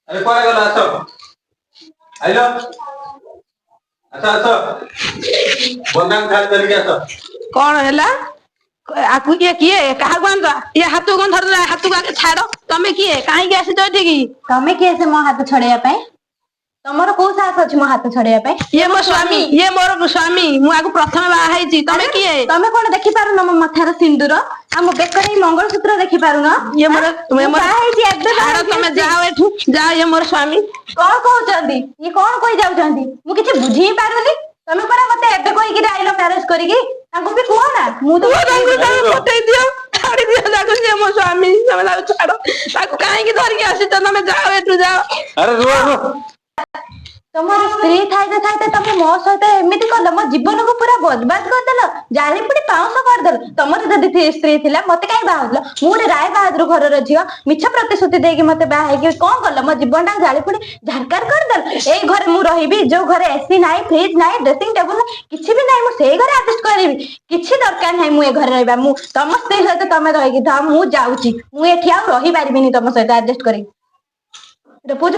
ଆରେ, କୁଆଡେ ଗଲ? ଆସ, ଆଇଲ, ଆସ ଆସ, ବନ୍ଧାନ ଥାଳି ଧରିକି ଆସ। କଣ ହେଲା ଆକୁ? ଇଏ କିଏ? କାହାକୁ ଆଣିଛ? ଇଏ ହାତକୁ କଣ ଧରିଲା? ହାତକୁ ଆଗେ ଛାଡ। ତମେ କିଏ? କାହିଁକି ଆସିଛ ଏଠିକି? ତମେ କିଏ ସେ ମୋ ହାତ ଛଡେଇବା ପାଇଁ? ତମର କୋଉ ସାହସ ଅଛି ମୋ ହାତ ଛଡେଇବା ପାଇଁ? ଇଏ ମୋ ସ୍ୱାମୀ, ଇଏ ମୋର ସ୍ୱାମୀ। ମୁଁ ଆକୁ ପ୍ରଥମେ ବାହା ହେଇଛି। ତମେ କିଏ? ତମେ କଣ ଦେଖିପାରୁନ ମୋ ମଥାର ସିନ୍ଦୁର ଆଉ ମୋ ବେକରେ ଏଇ ମଙ୍ଗଳସୂତ୍ର ଦେଖିପାରୁନ? ଇଏ ମୋର ମୁଁ ଇଏ ମୋର ବାହା ହେଇଛି, ଏବେ ବାହା ଛାଡ। ହେଇକି ତମେ ଆସିଛି। ଯାଅ ଏଠୁ, ଯାଅ। ଇଏ ମୋର ସ୍ୱାମୀ। କଣ କହୁଛନ୍ତି ଇଏ? କଣ କହି ଯାଉଛନ୍ତି? ମୁଁ କିଛି ବୁଝି ହିଁ ପାରୁନି। ତମେ ପରା ମତେ ଏବେ କହିକିରି ଆଇଲ ମ୍ୟାରେଜ କରିକି। ତାଙ୍କୁ ବି କୁହ ନା, ମୁଁ ତ କୁହ ତାଙ୍କୁ, ତାକୁ ପଠେଇ ଦିଅ, ଛାଡି ଦିଅ ତାକୁ। ସିଏ ମୋ ସ୍ୱାମୀ। ତମେ ତାକୁ ଛାଡ। ତାକୁ କାହିଁକି ଧରିକି ଆସିଛ? ତମେ ଯାଅ ଏଠୁ, ଯାଅ। ଆରେ, ରୁହ ରୁହ। ତମର ସ୍ତ୍ରୀ ଥାଇତେ ଥାଇତେ ତମେ ମୋ ସହିତ ଏମିତି କଲ, ମୋ ଜୀବନକୁ ପୁରା ବର୍ବାଦ କରିଦେଲ, ଜାଳି ପୁଣି ପାଉଁଶ କରିଦେଲ। ତମର ଯଦି ସ୍ତ୍ରୀ ଥିଲା, ମତେ କାହିଁ ବାହା ହଉଥିଲ? ମୁଁ ଗୋଟେ ରାୟ ବାହାଦୁର ଘରର ଝିଅ। ମିଛ ପ୍ରତିଶ୍ରୁତି ଦେଇକି ମତେ ବାହା ହେଇକି କଣ କଲ? ମୋ ଜୀବନଟା ଜାଳି ପୁଣି ଝାରକାର କରିଦେଲ। ଏଇ ଘରେ ମୁଁ ରହିବି, ଯୋଉ ଘରେ ଏସି ନାହିଁ, ଫ୍ରିଜ ନାହିଁ, ଡ୍ରେସିଂ ଟେବୁଲ କିଛି ବି ନାହିଁ। ମୁଁ ସେଇ ଘରେ ଆଡଜଷ୍ଟ କରିବି। କିଛି ଦରକାର ନାହିଁ ମୁଁ ଏ ଘରେ ରହିବା। ମୁଁ ତମ ସ୍ତ୍ରୀ ସହିତ ତମେ ରହିକି ଥାଅ, ମୁଁ ଯାଉଛି। ମୁଁ ଏଠି ଆଉ ରହିପାରିବିନି ତମ ସହିତ ଆଡଜଷ୍ଟ କରିକି। ପୁଜ୍।